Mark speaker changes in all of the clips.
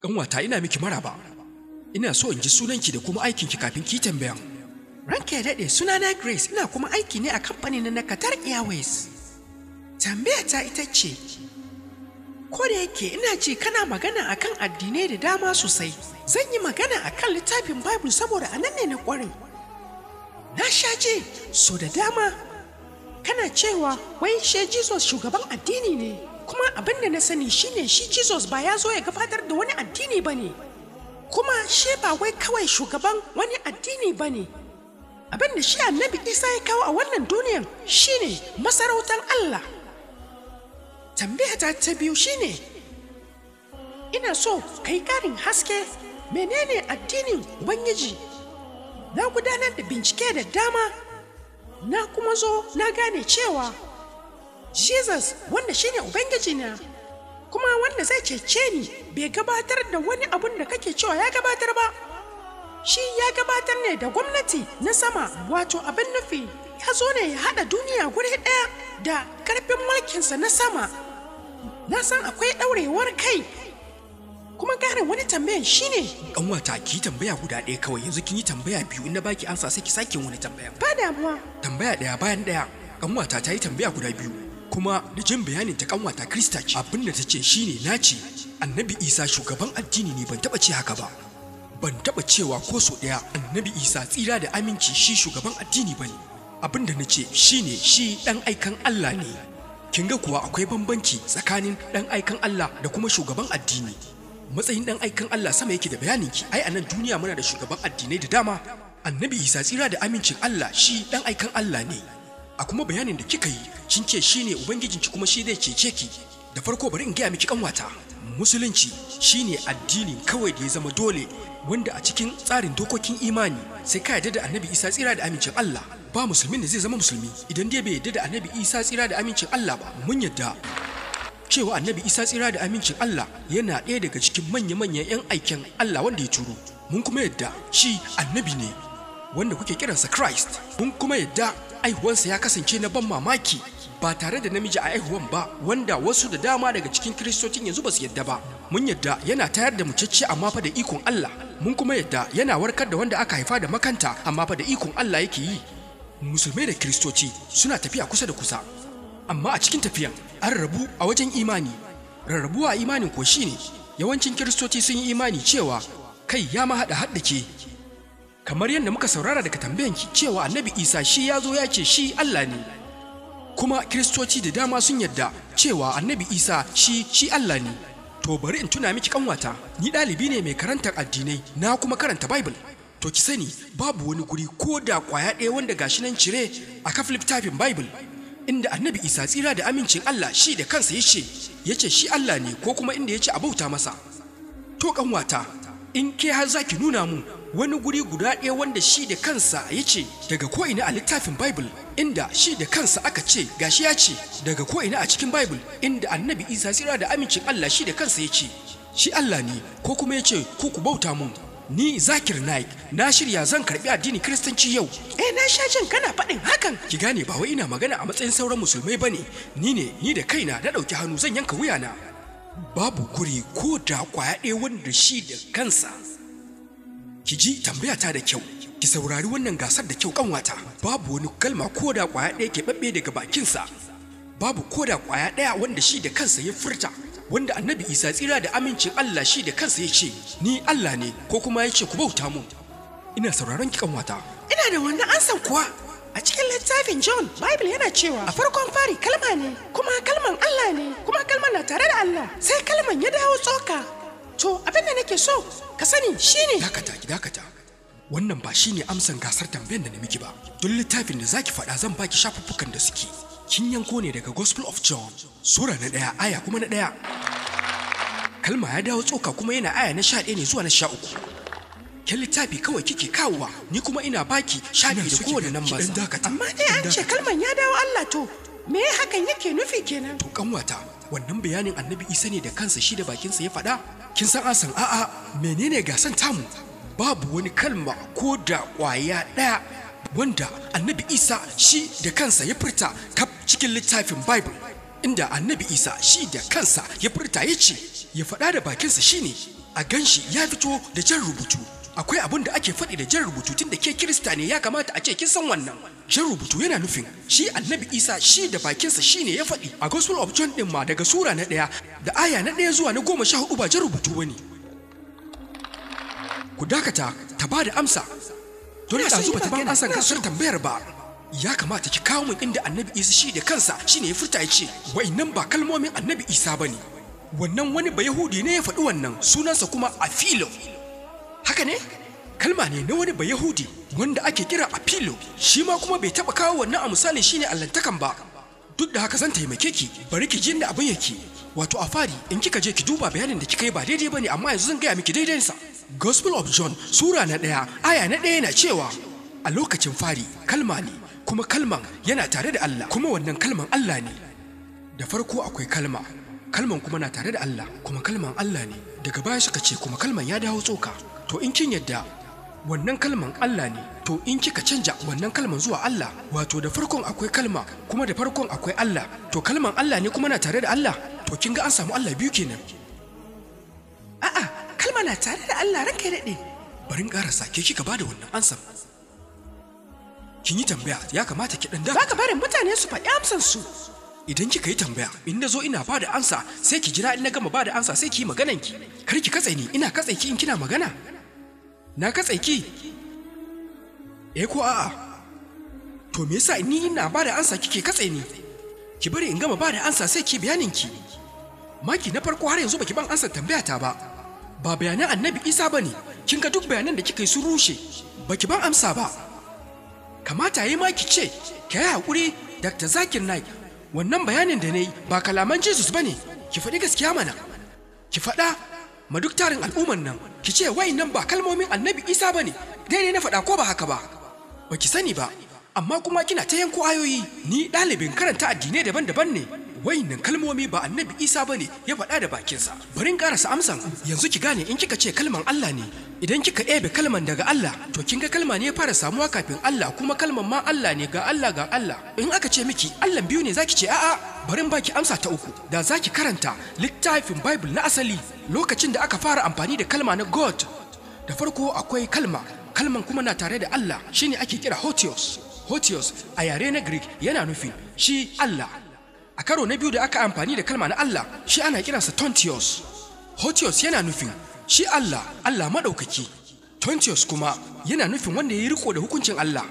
Speaker 1: Ƙanwata, ina miki maraba. Ina so in ji sunanki da kuma aikinki kafin ki tambayan.
Speaker 2: Ranka ya daɗe, sunana Grace, ina kuma aiki ne a kamfanin na Qatar Airways. Tambaya ta ita ce, ko da yake ina ji kana magana akan addinai da dama sosai, zan yi magana akan littafin Bible saboda a nan ne na ƙware. Na sha ji so da dama kana cewa wai she Jesus shugaban addini ne, kuma abin da na sani shine shi Jesus ba ya zo ya gabatar da wani addini ba ne, kuma shi ba wai kawai shugaban wani addini ba ne. Abin da shi Annabi Isa ya kawo a wannan duniyan shine masarautar Allah. Tambaya ta ta biyu shine, ina so ka yi ƙarin haske menene addinin Ubangiji. Na gudanar da bincike da dama, na kuma zo na gane cewa Jesus, wanda shine Ubangiji na kuma wanda zai cece ni, bai gabatar da wani abun da kake cewa ya gabatar ba. Shi ya gabatar ne da gwamnati na sama, wato abin nufi ya zo ne ya haɗa duniya guri ɗaya da ƙarfin mulkinsa na sama. Na san akwai ɗaurewar kai. Kuma ƙarin wani tambayan shine,
Speaker 1: Ƙanwata, ki tambaya guda ɗaya kawai. Yanzu kin yi tambaya biyu. In na baki ansa, sai ki sake wani tambaya.
Speaker 2: Ba damuwa.
Speaker 1: Tambaya ɗaya bayan ɗaya. Ƙanwata ta yi tambaya guda biyu. Kuma da jin bayanin ta, ƙanwata Krista ce. Abin da ta ce shine na ce Annabi Isa shugaban addini ne. Ban taɓa ce haka ba. Ban taɓa cewa ko so ɗaya Annabi Isa tsira da aminci shi shugaban addini ba ne. Abin da na ce shine shi ɗan aikan Allah ne. Kin ga kuwa akwai bambanci tsakanin ɗan aikan Allah da kuma shugaban addini. Matsayin ɗan aikan Allah sama yake da bayaninki. Ai a nan duniya muna da shugaban addinai da dama. Annabi Isa tsira da amincin Allah shi ɗan aikan Allah ne. A kuma bayanin da kika yi, kin ce shi ne Ubangijinki kuma shi zai cece ki. Da farko bari in gaya miki, kanwata. Musulunci shine addini kawai da ya zama dole wanda a cikin tsarin dokokin imani sai ka yarda da Annabi Isa tsira da amincin Allah. Ba musulmin da zai zama musulmi idan dai bai yarda da Annabi Isa tsira da amincin Allah ba. Mun yarda cewa Annabi Isa tsira da amincin Allah yana ɗaya daga cikin manya-manyan 'yan aiken Allah wanda ya turo. Mun kuma yadda shi annabi ne wanda kuke kiransa Christ. Mun kuma yadda aihuwansa ya kasance na ban mamaki ba tare da namiji a aihuwan ba, wanda wasu da dama daga cikin Kiristocin yanzu ba su yadda ba. Mun yadda yana tayar da mucacce, amma fa da ikon Allah. Mun kuma yadda yana warkar da wanda aka haifa da makanta, amma fa da ikon Allah yake yi. Musulmai da Kiristoci suna tafiya kusa da kusa, amma a cikin tafiyan an rabu a wajen imani. Rarrabuwa a imanin ko shine yawancin Kiristoci sun yi imani cewa, kai ya ma haɗa haɗa ke, kamar yadda muka saurara daga tambayanki, cewa Annabi Isa shi ya zo ya ce shi Allah ne. Kuma Kiristoci da dama sun yadda cewa Annabi Isa shi Allah ne. To bari in tuna miki, kanwata, ni ɗalibi ne mai karantar addinai, na kuma karanta Bible. To ki sani, babu wani guri ko da kwaya ɗaya wanda gashi nan cire a kafin littafin Bible inda Annabi Isa tsira da amincin Allah shi da kansa ya ce shi Allah ne, ko kuma inda ya ce a bauta masa. To kanwata, in ke har zaki nuna mu wani guri guda ɗaya wanda shi da kansa ya ce daga ko'ina a littafin Bible inda shi da kansa aka ce gashi ya ce, daga ko'ina a cikin Bible inda Annabi Isa tsira da amincin Allah shi da kansa ya ce shi Allah ne, ko kuma ya ce ku ku bauta mun, ni Zakir Naik na shirya zan karbi addinin Kiristanci yau.
Speaker 2: Eh, na sha jin kana faɗin hakan.
Speaker 1: Ki gane, ba wai ina magana a matsayin sauran musulmai bane. Ni ne ni da kaina na ɗauki hannu zan yanka wuyana. Babu guri ko da kwaya ɗaya wanda shi da kansa. Ki ji tambaya ta da kyau, ki saurari wannan gasar da kyau, kanwata. Babu wani kalma ko da kwaya ɗaya keɓaɓɓe daga bakinsa, babu ko da kwaya ɗaya wanda shi da kansa ya furta wanda Annabi Isa tsira da amincin Allah shi da kansa ya ce ni Allah ne, ko kuma ya ce ku bauta mun. Ina sauraron ki, kanwata.
Speaker 2: Ina da wannan ansan kuwa. A cikin littafin John, Bible yana cewa a farkon fari kalma ne, kuma kalman Allah ne, kuma kalman na tare da Allah. Sai kalman ya dawo tsoka. To abin da nake so ka sani shine
Speaker 1: Dakata, ki dakata. Wannan ba shine amsan gasar tambayan da na miki ba. Duk littafin da zaki faɗa, zan baki shafuffukan da suke. Kin yanko ne daga Gospel of John, sura na 1, aya kuma na 1. Kalma ya dawo tsoka kuma yana aya na 11 ne zuwa na 13. Kin littafi kawai kike kawowa, ni kuma ina baki shafi da kowane nan ba. Dakata.
Speaker 2: Amma dai an ce kalman ya dawo Allah, to me hakan yake nufi kenan?
Speaker 1: To kanwata, wannan bayanin Annabi Isa ne da kansa shi da bakinsa ya faɗa. Kin san asan a'a. Menene gasan tamu? Babu wani kalma ko da ƙwaya ɗaya wanda Annabi Isa shi da kansa ya furta kaf cikin littafin Bible inda Annabi Isa shi da kansa ya furta ya ce ya faɗa da bakinsa shine A ganshi ya fito da jan rubutu. Akwai abin da ake faɗi da jan rubutu, tun da ke Kirista ne ya kamata a ce kin san wannan. Jan rubutu yana nufin shi Annabi Isa shi da bakinsa shi ne ya faɗi. A Gospel of John ɗin ma daga sura na 1 da aya na 1 zuwa na 14 ba jan rubutu ba ne. Ku dakata ta ba da amsa. Don
Speaker 2: Ina son
Speaker 1: ɗazu
Speaker 2: yi
Speaker 1: ba ta ban
Speaker 2: magana,
Speaker 1: amsan
Speaker 2: ina
Speaker 1: gasar
Speaker 2: so.
Speaker 1: tambayar ba. Ya kamata ki kawo min inda Annabi Isa shi da kansa shi ne ya furta ya ce wa'innan ba kalmomin Annabi Isa ba ne. Wannan wani Bayahudi ne ya faɗi wannan, sunansa kuma Afilo. Haka ne? Kalma ne na wani Bayahudi wanda ake kira Afilo, shi ma kuma bai taɓa kawo wannan a misalin shine allantakan ba. Duk da haka zan taimake ki, bari ki ji inda abin yake. Wato a fari in kika je ki duba bayanin da kika yi ba daidai bane, amma yanzu zan gaya miki daidainsa. Gospel of John sura na 1 aya na 1 yana cewa a lokacin fari kalma ne, kuma kalman yana tare da Allah, kuma wannan kalman Allah ne. Da farko akwai kalma, kalman kuma na tare da Allah, kuma kalman Allah ne. Daga baya suka ce kuma kalman ya dawo tsoka. To in kin yadda wannan kalman Allah ne, to in kika canja wannan kalman zuwa Allah, wato da farkon akwai kalma kuma da farkon akwai Allah, to kalman Allah ne kuma na tare da Allah, to kin ga an samu Allah biyu kenan.
Speaker 2: A'a, kalma na tare da Allah, ranka ya daɗe.
Speaker 1: Bari in ƙarasa, ke kika bada wannan ansan. Kin yi tambaya, ya kamata ki ɗan
Speaker 2: Ba
Speaker 1: dakata.
Speaker 2: ka barin mutane su faɗi amsan su.
Speaker 1: Idan kika yi tambaya, in na zo ina bada ansa, sai ki jira in na gama bada ansa sai ki yi maganan ki. Kar ki katse ni, ina katse ki in kina magana. Na katse ki? Eh ko a'a? To me yasa ni ina bada ansa kike katse ni? Ki bari in gama bada ansa sai ki bayanin ki. Maki na farko, har yanzu baki ban ansa tambaya ta ba. Ba bayanan Annabi Isa bane. Kin ga duk bayanan da kika yi sun rushe. Baki ban amsa ba. Kamata yayi ma ki ce, ki yi haƙuri Dr. Zakir Naik, wannan bayanin da na yi ba kalaman Jesus ba ne. Ki faɗi gaskiya mana. Ki faɗa ma duk tarin al'umman nan, ki ce nan ba kalmomin Annabi Isa ba ne. Daidai na faɗa ko ba haka ba? Ba ki sani ba, amma kuma kina ta yanko ayoyi. Ni ɗalibin karanta addinai daban-daban ne. Wayannan kalmomi ba Annabi Isa ba ne ya faɗa da bakinsa. Bari in ƙarasa amsan. Yanzu ki gane, in kika ce kalman Allah ne, idan kika ɗebe kalman daga Allah, to kin ga kalma ne ya fara samuwa kafin Allah, kuma kalman ma Allah ne, ga Allah ga Allah. In aka ce miki Allah biyu ne, zaki ce a'a. Bari in baki amsa ta uku. Da zaki karanta littafin Bible na asali, lokacin da aka fara amfani da kalma na God, da farko akwai kalma, kalman kuma na tare da Allah, shine ake kira Hotios. Hotios a yare na Greek yana nufin shi Allah. A karo na biyu da aka amfani da kalma na Allah, shi ana kiransa Tontios. Hotios yana nufin shi Allah, Allah maɗaukaki. Tontios kuma yana nufin wanda ya yi riko da hukuncin Allah.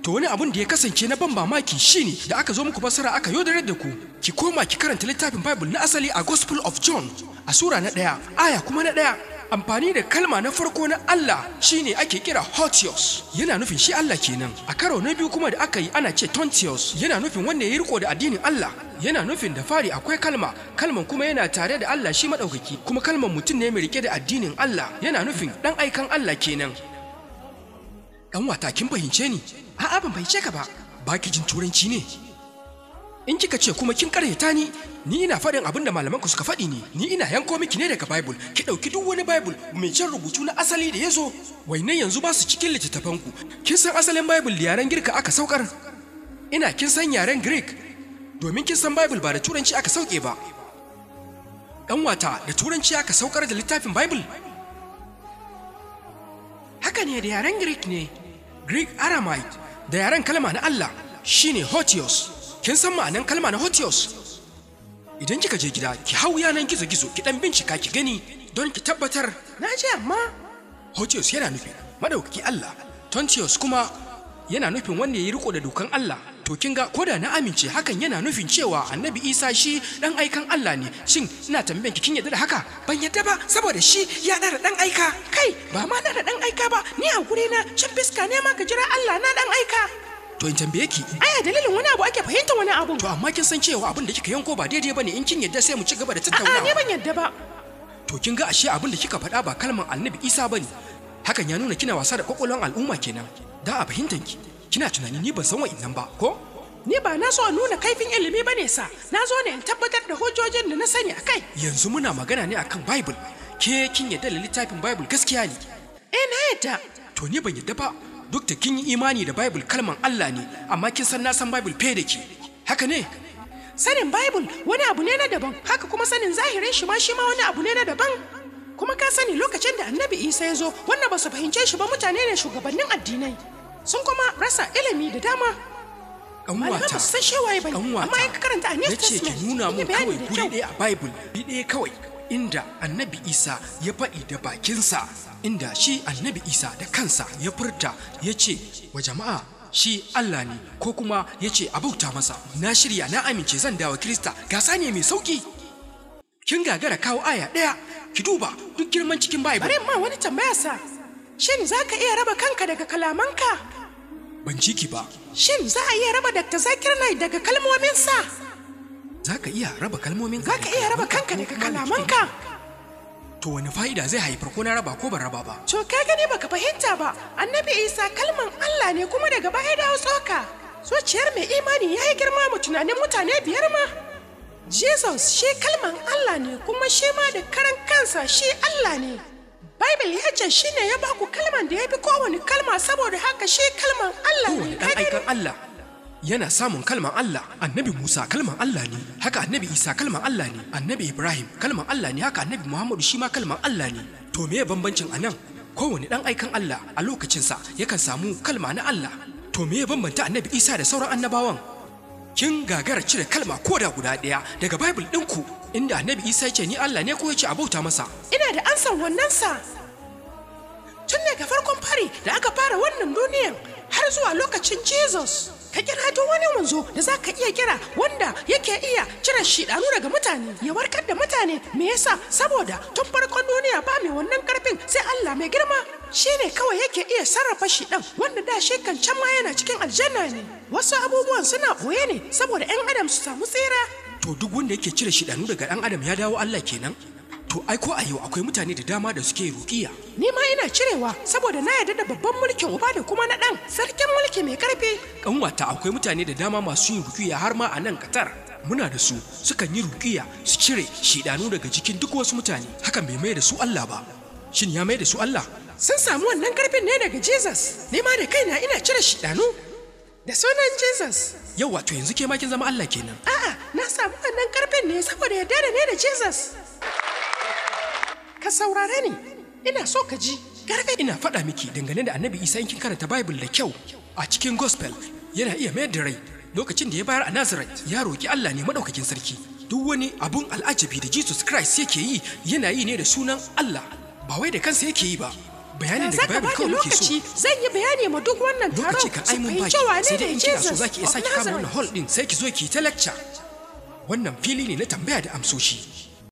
Speaker 1: To wani abun da ya kasance na ban mamaki shine da aka zo muku basara aka yodarar da ku. Ki koma ki karanta littafin Bible na asali a Gospel of John a sura na 1 aya kuma na 1. Amfani da kalma na farko na Allah shine ake kira Hotios, yana nufin shi Allah kenan. A karo na biyu kuma da aka yi ana ce Tontios, yana nufin wanda ya yi riko da addinin Allah. Yana nufin da fari akwai kalma, kalman kuma yana tare da Allah shi madaukaki, kuma kalman mutum ne mai rike da addinin Allah, yana nufin dan aikan Allah kenan. Dan wata, kin fahimce ni?
Speaker 2: A'a, ban fahimce ka ba.
Speaker 1: Ba ki jin turanci ne? In kika ce kuma kin karyata ni, ni ina faɗin abin da malaman ku suka faɗi ne. Ni ina yanko miki ne daga Bible. Ki ɗauki duk wani Bible mai jan rubutu na asali da ya zo. Wainan yanzu ba su cikin littattafan ku. Kin san asalin Bible da yaren Girka aka saukar? Ina kin san yaren Greek? Domin kin san Bible ba da turanci aka sauke ba. Ɗan wata, da turanci aka saukar da littafin Bible?
Speaker 2: Haka ne, da yaren Greek ne.
Speaker 1: Greek Aramaic, da yaren kalma na Allah shine Hotios. Kin san ma'anan kalma na Hotios? Idan kika je gida, ki hau yanan gizo-gizo ki dan bincika ki gani don ki tabbatar.
Speaker 2: Na ji, amma
Speaker 1: Hotios yana nufin madaukaki Allah, Tontios kuma yana nufin wanda ya yi riko da dokan Allah. To kin ga ko da na amince hakan yana nufin cewa Annabi Isa shi dan aikan Allah ne. Shin ina tambayan ki, kin yarda da haka?
Speaker 2: Ban yadda ba, saboda shi ya ɗara ɗan aika. Kai, ba ma ɗara ɗan aika ba, ni a guri na cin fiska ne ma ka jira Allah na ɗan aika.
Speaker 1: To in tambaye ki,
Speaker 2: Aya dalilin wani abu ake fahimtar wani abu.
Speaker 1: To amma kin san cewa abin da kika yanko ba daidai bane. In kin yarda sai mu ci gaba da
Speaker 2: A'a,
Speaker 1: tattaunawa.
Speaker 2: ni ban yadda ba.
Speaker 1: To kin ga ashe abin da kika faɗa ba kalmar Annabi Isa bane. Hakan ya nuna kina wasa da kwakwalwan al'umma kenan. Da a fahimtan ki, kina tunani ni ban san wa'innan ba, ko?
Speaker 2: Ni ba na so a nuna kaifin ilimi ba ne sa, na zo ne in tabbatar da hujjojin da na sani a kai.
Speaker 1: Yanzu muna magana ne akan Bible. Ke kin yarda da littafin Bible gaskiya ne?
Speaker 2: Eh, na yadda.
Speaker 1: To ni ban yarda ba. Duk da kin yi imani da Bible kalman Allah ne, amma kin san na san Bible fiye da ki. Haka ne?
Speaker 2: Sanin Bible wani abu ne na daban, haka kuma sanin zahirin shi ma wani abu ne na daban. Kuma ka sani lokacin da Annabi Isa ya zo, wanda ba su fahimce shi ba mutane ne shugabannin addinai. Sun kuma rasa ilimi da dama. Malaman
Speaker 1: Kanwata,
Speaker 2: ba su san shi waye bane, amma in ka karanta a New
Speaker 1: na ce ki
Speaker 2: Testament,
Speaker 1: nuna
Speaker 2: sun yi
Speaker 1: mun
Speaker 2: bayani
Speaker 1: kawai
Speaker 2: da
Speaker 1: guri
Speaker 2: kyau.
Speaker 1: ɗaya a Bible, guri ɗaya kawai inda Annabi Isa ya faɗi da bakinsa, inda shi Annabi Isa da kansa ya furta ya ce wa jama'a shi Allah ne ko kuma ya ce a bauta masa. Na shirya na amince zan dawo Kirista, gasa ne mai sauki. Kin gagara kawo aya ɗaya, ki duba duk girman cikin Bible.
Speaker 2: Bari in ma wani tambaya sa. Shin za ka iya raba kanka daga kalamanka?
Speaker 1: Ban ci ki ba.
Speaker 2: Shin za a iya raba Dr. Zakir Naik daga kalmominsa?
Speaker 1: Za ka iya raba kalmomin
Speaker 2: Za ka iya raba kanka daga kalamanka?
Speaker 1: To wani fa'ida zai haifar ko na raba ko ban raba ba?
Speaker 2: To ka gani baka fahimta ba, Annabi Isa kalman Allah ne kuma daga baya dawo tsoka. Zuciyar mai imani ya yi girma mu tunanin mutane biyar ma. Jesus shi kalman Allah ne kuma shi ma da karan kansa shi Allah ne. Bible ya ce shi ne ya baku kalman da ya fi kowane kalma saboda haka shi kalman Allah ne.
Speaker 1: Kowane
Speaker 2: Ka
Speaker 1: ɗan
Speaker 2: gani?
Speaker 1: aikan Allah yana samun kalman Allah. Annabi Musa kalman Allah ne, haka Annabi Isa kalman Allah ne, Annabi Ibrahim kalman Allah ne, haka Annabi Muhammadu shi ma kalman Allah ne. To me bambancin anan? Kowane ɗan aikan Allah a lokacinsa yakan samu kalma na Allah. To me ya bambanta Annabi Isa da sauran annabawan? Kin gagara cire kalma ko da guda ɗaya daga Bible ɗinku inda Annabi Isa ya ce ni Allah ne ko ya ce a bauta masa.
Speaker 2: Ina da ansan wannan sa. Tun daga farkon fari da aka fara wannan duniyan har zuwa lokacin Jesus. Ka kira duk wani manzo da za ka iya kira wanda yake iya cire shidanu daga mutane, ya warkar da mutane. Me yasa? Saboda tun farkon duniya ba mai wannan karfin sai Allah mai girma. Shi ne kawai yake iya sarrafa shidan wanda da shi kan can ma yana cikin aljanna ne. Wasu abubuwan suna ɓoye ne saboda 'yan adam su samu tsira.
Speaker 1: To duk wanda yake cire shidanu daga ɗan adam ya dawo Allah kenan? To ai ko a yau akwai mutane da dama da suke ruƙiya.
Speaker 2: Ni ma ina cirewa saboda na yarda da babban mulkin uba da kuma na ɗan sarkin mulki mai ƙarfi.
Speaker 1: Ƙanwata akwai mutane da dama masu yin ruƙiya har ma a nan Qatar. Muna da su sukan yi ruƙiya su cire shidanu daga jikin duk wasu mutane. Hakan bai mai da su Allah ba. Shin ya mai da su Allah?
Speaker 2: Sun samu wannan ƙarfin ne daga Jesus. Ni ma da kaina ina cire shidanu da sunan Jesus.
Speaker 1: Yau wato yanzu ke ma kin zama Allah kenan.
Speaker 2: A'a, na samu wannan ƙarfin ne saboda yarda da ne da Jesus. Ka saurare ni, ina so ka ji.
Speaker 1: Garga ina faɗa miki dangane da Annabi Isa in kin karanta Bible da kyau a cikin Gospel yana iya mayar da rai lokacin da ya bayar a Nazareth ya roki Allah ne madaukakin sarki. Duk wani abun al'ajabi da Jesus Christ yake yi yana yi ne da sunan Allah ba wai da kansa yake yi ba. Bayanin
Speaker 2: Da za
Speaker 1: daga
Speaker 2: ka
Speaker 1: Bible
Speaker 2: bani
Speaker 1: kawai muke so.
Speaker 2: lokaci zan yi bayani ma duk wannan taron
Speaker 1: Lokaci kan
Speaker 2: su
Speaker 1: ai mun
Speaker 2: fahimci
Speaker 1: baki
Speaker 2: wane
Speaker 1: sai dai
Speaker 2: ne
Speaker 1: in kina so
Speaker 2: Jesus
Speaker 1: zaki iya
Speaker 2: of
Speaker 1: sake kama wannan
Speaker 2: Nazareth.
Speaker 1: hall din sai ki zo ki yi ta lecture. Wannan fili ne na tambaya da amsoshi.